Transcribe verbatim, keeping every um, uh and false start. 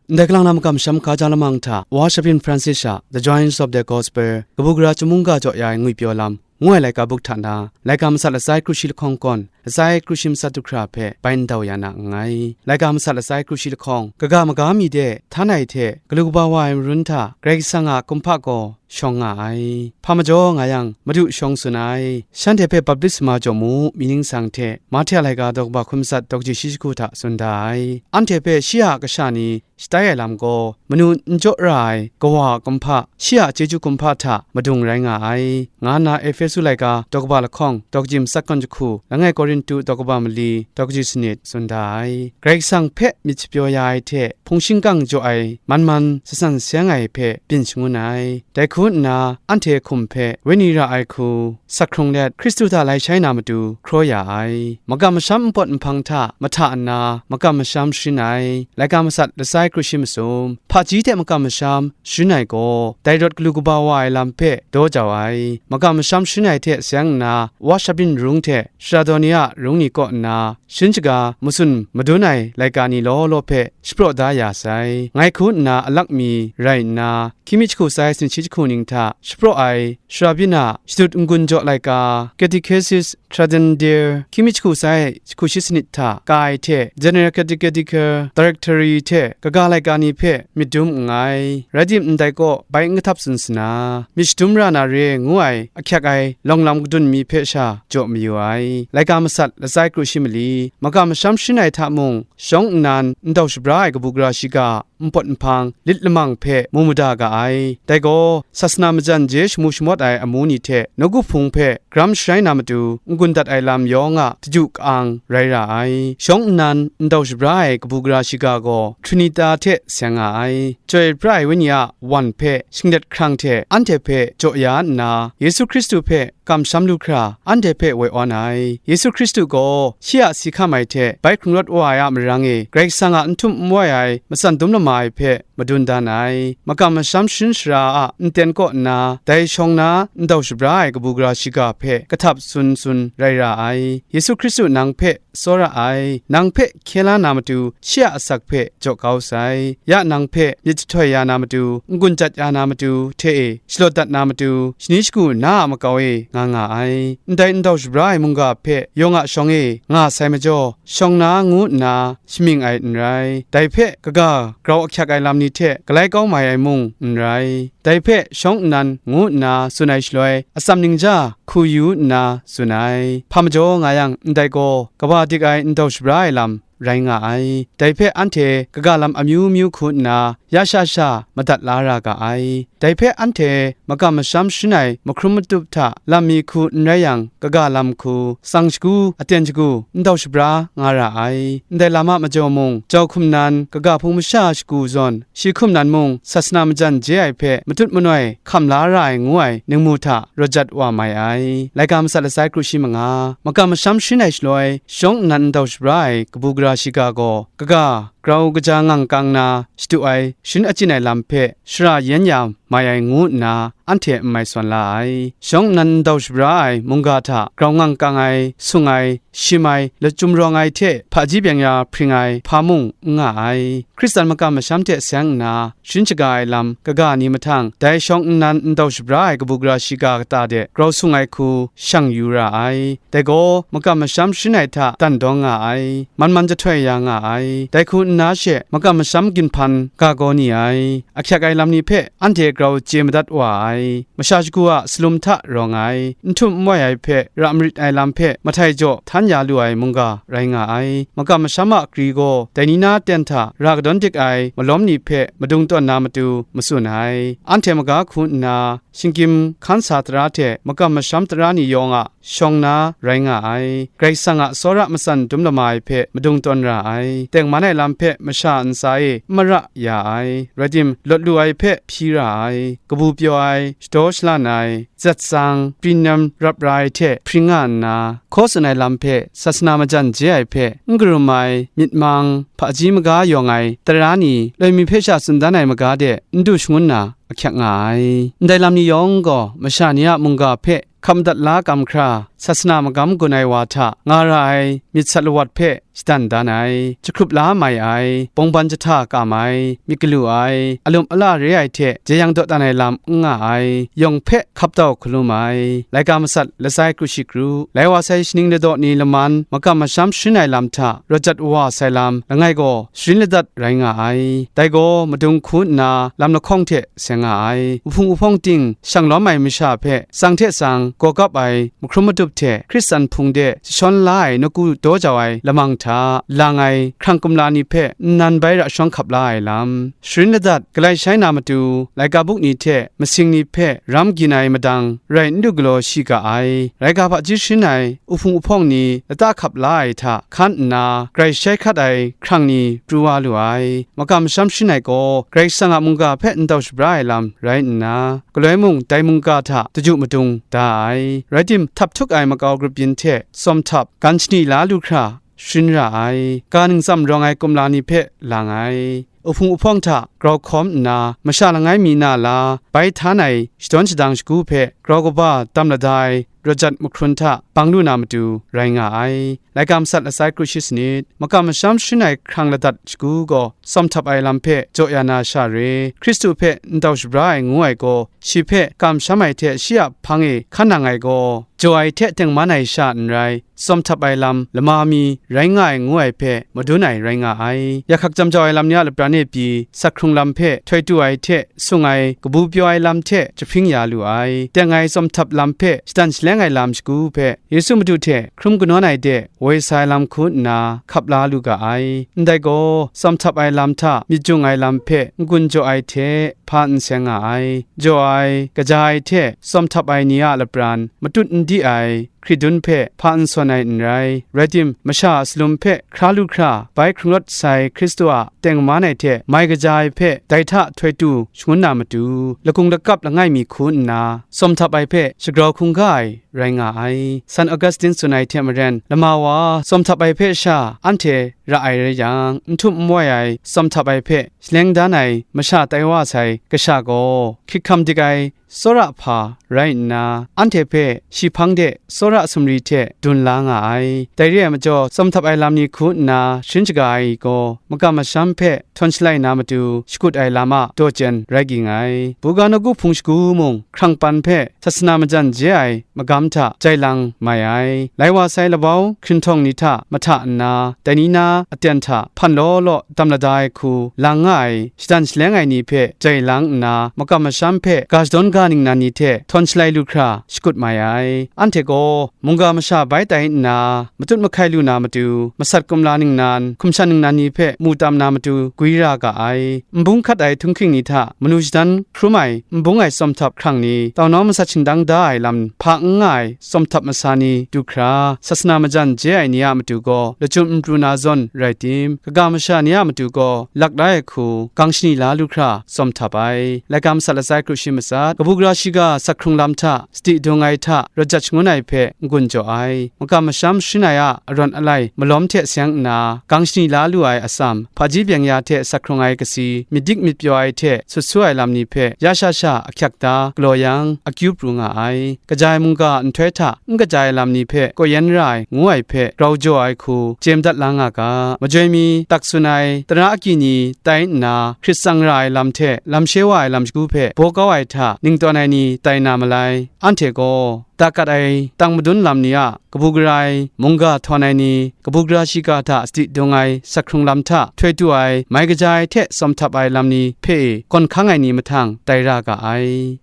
Ndai kalang na makam masham hkaja lamang hta, Wa Shabyin Francis a The Joys of the Gospel, kabu gara chyum mungga jaw ya ai ngwipyaw lam, ngu ai laika buk hta na, laika masat latsai kru shi lahkawng kawn, latsai kru shi matsat du hkra hpe bai ndau ya na nngai. Laika masat latsai kru shi lahkawng, kaga maga mi de htan ai hte, galu kaba wa ai marun hta, Karai Kasang a kumhpa gaw shawng nga ai. Hpa majaw nga yang, Madu shawng tsun ai. Shanhte hpe baptisma jaw mu, myit ningsang hte, Mahte a laika daw kaba hkun matsat daw kaji shi jahku hta tsun da ai. Anhte hpe shi a kasha ni shatai ai lam gaw, manu n jaw ra ai Kawa a kumhpa, shi a chyeju kumhpa hta madung rai nga ai, nga nna Ehpesu laika daw kaba lahkawng daw kaji matsat kawn jahku, langai Korintu daw kaba mali daw kaji sanit tsun da ai. Karai Kasang hpe myit shapyaw ya ai hte, hpung shingkang jaw ai man man sasan seng ai hpe byin shangun ai. Dai hku nna, anhte hkum hpe wenyi ra ai hku sak hkrung let, Hkristu hta lai shai na matu hkraw ya ai. Makam masham npawt nhpang hta mahta nna makam masham sharin ai. Laika masat latsai kru shi masum, hpaji hte makam masham sharin ai gaw, dai rawt galu kaba wa ai lam hpe daw jau ai. Makam masham sharin ai hte seng nna, Wa Shabyin rung hte Shara daw ni a rung ni kaw nna, sharin shaga matsun madun ai laika ni law law hpe shapraw da ya sai. Ngai hku nna alak mi rai nna, hkying mi jahku sai sanit shi jahku ning hta shapraw ai, Shara byin a shadut n-gun jaw laika, Catechesi Tridentiner, hkying mi jahku sai jahku shi sanit hta ka ai hte, General Catechetical Directory hte kaga laika ni hpe myit dum nngai. Rai tim, ndai kaw bai n kahtap tsun sa na, myit shadum ra na re ngu ai ahkyak ai lawng lam kadun mi hpe sha jaw mayu ai. Laika masat latsai kru shi mali, makam masham sharin ai hta mung, shawng nnan ndau shabra ai kabu gara shiga npawt nhpang lit lamang hpe mu mada ga ai. Dai gaw, sasana majan je shamu shamawt ai amu ni hte nawku hpung hpe garam sharai na matu n-gun dat ai lam yawng a daju ka-ang rai ra ai. Shawng nnan ndau shabra ai kabu gara shiga gaw Trinita hte seng nga ai. Chyoi pra ai Wenyi a wan hpe shinglet hkrang hte anhte hpe jaw ya nna, Yesu Hkristu hpe kamsham lu hkra, anhte hpe woi awn ai. Yesu Hkristu gaw shi a si hkam ai hte bai hkrung rawt wa ai a marang e, Karai Kasang a n htum n wai ai matsan dum lama ai hpe madun dan ai. Makam masham sharin shara a nten kaw nna, dai shawng na ndau shabra ai kabu gara shiga hpe kahtap tsun tsun rai ra ai. Yesu Hkristu nang hpe tsawra ai, nang hpe hkye la na matu shi a asak hpe jaw kau sai. Ya nang hpe myit jahtoi ya na matu, n-gun jat ya na matu, hte e shalawt dat na matu, shani shagu na a makau e nga nga ai. Ndai ndau shabra ai mungga hpe yawng a shawng e nga sai majaw, shawng na ngu nna shamying ai n rai. Dai hpe kaga grau ahkyak ai lam ni hte galai kau mai ai mung n rai. Dai hpe shawng nnan ngu nna tsun ai shaloi, atsam ningja hku yu nna tsun ai. Hpa majaw nga yang, ndai gaw kaba dik ai ndau shabra ai lam rai nga ai. Dai hpe anhte kaga lam amyu myu hku nna ya sha sha madat la ra ga ai. Dai hpe anhte makam masham sharin ai mahkrum matup hta lam mi hku n rai yang, kaga lam hku, tsang shagu, aten shagu, ndau shabra nga ra ai. Ndai lam a majaw mung, jau hkum nan, kaga hpung masha shagu zawn, shi hkum nan mung, sasana majan je ai hpe matut manoi hkam la ra ai ngu ai ningmu hta rawt jat wa mai ai. Laika masat latsai kru shi manga, makam masham sharin ai shaloi, shawng nnan ndau shabra ai kabu gara shiga gaw, kaga grau kaja ngang kang na shadu ai, sharin achyin ai lam hpe shara yen ya mai ai ngu nna, anhte n mai sawn la ai. Shawng nnan ndau shabra ai mungga hta grau ngang kang ai, sung ai, shim ai, lachyum rawng ai hte hpaji byeng ya hpring ai hpa mung n nga ai. Hkristan makam masham hte seng nna sharin shaga ai lam kaga ni mahtang, dai shawng nnan ndau shabra ai kabu gara shiga kata de grau sung ai hku shang yu ra ai. Dai gaw makam masham sharin ai hta dan dawng nga ai, man man jahtoi ya nga ai. Dai hku nna she makam masham ginhpan ga gaw ni ai, ahkyak ai lam ni hpe anhte grau chye madat wa ai, masha shagu a salum hta rawng ai, n htum n wai ai hpe ra marit ai lam hpe mahtai jaw htan ya lu ai mungga rai nga ai. Makam masham a gri gaw dai ni na ten hta ra kadawn dik ai malawm ni hpe madung tawn na matu matsun ai. Anhte maga hku nna, shinggyim hkan sa tara hte makam masham tara ni yawng a shawng na rai nga ai. Karai Kasang a tsawra matsan dum lama ai hpe madung tawn ra ai. Tengman ai lam hpe masha ntsa e n mara ya ai. Rai tim, lawt lu ai hpe hpyi ra ai. Kabu pyaw ai, shadaw shalan ai, zatsang, prinam rap ra ai hte hpring nga nna, hkaw tsun ai lam hpe sasana majan je ai hpe n karum ai, myit mang, hpaji maga yawng ai tara ni, loi mi hpe sha tsun dan ai maga de n du shangun na, ahkyak nga ai. Ndai lam ni yawng gaw masha ni a mungga hpe hkap madat la kam hkra, sasana magam gun ai wa hta nga ra ai myit sat lawat hpe shadan dan ai, jahkrup la mai ai, bawngban jahta kam ai, myit galu ai, alum ala re ai hte jeyang dawdan ai lam n nga ai, yawng hpe hkap dau hkalum ai, laika masat, lasai kru shi kru, lai wa sai shaning ladaw ni laman makam masham sharin ai lam hta rawt jat wa sai lam langai gaw sharin ladat rai nga ai. Dai gaw madung hku nna lam lahkawng hte seng nga ai. Uhpung uhpawng ting shang lawm ai masha hpe tsang hte tsang gaw kap ai mahkrum madup hte Hkristan hpung de jashawn la ai nawku daw jau ai lamang hta lang ai hkrang kumla ni hpe nnan bai ra shawng hkap la ai lam, sharin ladat galai shai na matu, laika buk ni hte masing ni hpe ram gyin ai madang rai n lu galaw shi ga ai. Rai ga hpaji sharin ai uhpung uhpawng ni lata hkap la ai hta hkan nna, grai shai hkat ai hkrang ni pru wa lu ai. Makam masham sharin ai gaw, Karai Kasang a mungga hpe n tau shabra ai lam rai nna, galoi mung dai mungga hta daju madung da ai. Rai tim, htap htuk ai makau grup yin hte tsawm htap, gan shani la lu hkra, sharin ra ai, ga ningsam rawng ai kumla ni hpe lang ai, uhpung uhpawng hta grau hkawm nna, masha langai mi na la, bai htan ai shadawn shadang shagu hpe grau kaba dam lada ai rawt jat mahkrun hta bang lu na matu rai nga ai. Laika masat, lasai kru shi sanit, makam masham sharin ai hkrang ladat shagu gaw tsawm htap ai lam hpe jaw ya na sha re, Hkristu hpe n tau shabra ai ngu ai gaw, shi hpe kamsham ai hte shi a hpang e hkan nang ai gaw, jaw ai hte tengman ai sha n rai, tsawm htap ai lam lama mi rai nga ai ngu ai hpe madun ai rai nga ai. Yakhak jam jau ai lam ni a lapran e pyi, sak hkrung lam hpe htoi tu ai hte sung ai, kabu pyaw ai lam hte jahpring ya lu ai. Teng ai tsawm htap lam hpe shadan shaleng ai lam shagu hpe Yesu Madu hte hkrum kanawn ai de woi sa ai lam hku nna hkap la lu ga ai. Ndai gaw, tsawm htap ai lam hta myit jung ai lam hpe n-gun jaw ai hte hpa n seng nga ai. Jaw ai, kaja ai hte tsawm htap ai ni a lapran matut n di ai, hkridun hpe hpa n sawn ai n rai, rai tim, masha a salum hpe hkra lu hkra bai hkrung rawt sai Hkristu a tengman ai hte mai kaja ai hpe dai hta htoi tu shangun na matu, lakung lakap langai mi hku nna, tsawm htap ai hpe shagrau hkungga ai rai nga ai. San Augustine tsun ai hte maren, lama wa tsawm htap ai hpe sha anhte ra ai rai yang, n htum n wai ai tsawm htap ai hpe shaleng dan ai masha tai wa sai kasha gaw, hkrit hkam dik ai tsawra hpa rai nna, anhte hpe shi hpang de tsawra sumri hte dun la nga ai. Dai re ai majaw, tsawm htap ai lam ni hku nna sharin shaga ai gaw, makam masham hpe htawn shalai na matu shakut ai lam a daw chyen rai ging ai. Buga nawku hpung shagu mung, hkrang pan hpe sasana majan je ai magam hta jai lang mai ai. Lai wa sai labau hkrinhtawng ni hta mahta nna, dai ni na aten hta hpan law law dam lada ai hku lang nga ai, shadan shaleng ai ni hpe jai lang nna, makam masham hpe ga shadawn ga ningnan ni hte htawn shalai lu hkra shakut mai ai. Anhte gaw mungga masha bai tai nna, matut mahkai lu na matu, masat kumla ningnan, hkum shan ningnan ni hpe mu tam na matu gwi ra ga ai. Nbung hkat ai htunghking ni hta manu shadan hkrum ai nbung ai tsawm htap hkrang ni, tau nawng masat shingdang da ai lam hpa n nga ai tsawm htap masa ni du hkra, sasana majan je ai ni a matu gaw lachyum n pru na zawn rai tim, kaga masha ni a matu gaw lak la ai hku gang shani la lu hkra tsawm htap ai. Laika masat, lasai kru shi matsat, kabu gara shiga sak hkrung lam hta sadi dung ai hta rawt jat shangun ai hpe n-gun jaw ai. Makam masham sharin ai a arawn alai malawm hte seng nna, gang shani la lu ai atsam, hpaji byeng ya hte sak hkrung ai kasi, myit dik myit pyaw ai hte sut su ai lam ni hpe ya sha sha ahkyak da galaw yang, akyu pru nga ai. Kaja ai mungga nhtoi hta n kaja ai lam ni hpe kaw yen ra ai, ngu ai hpe grau jaw ai hku chye madat la nga ga. Majoi mi, tak tsun ai, tara agyi ni tai nna, hkrit tsang ra ai lam hte lam she wa ai lam shagu hpe baw kau ai hta ning tawn ai ni tai na malai. Anhte gaw, da kat ai tang madun lam ni a kabu gara ai mungga htawn ai ni, kabu gara shiga hta sadi dung ai sak hkrung lam hta htoi tu ai, mai kaja ai hte tsawm htap ai lam ni hpe e gawn hkang ai ni mahtang tai ra ga ai.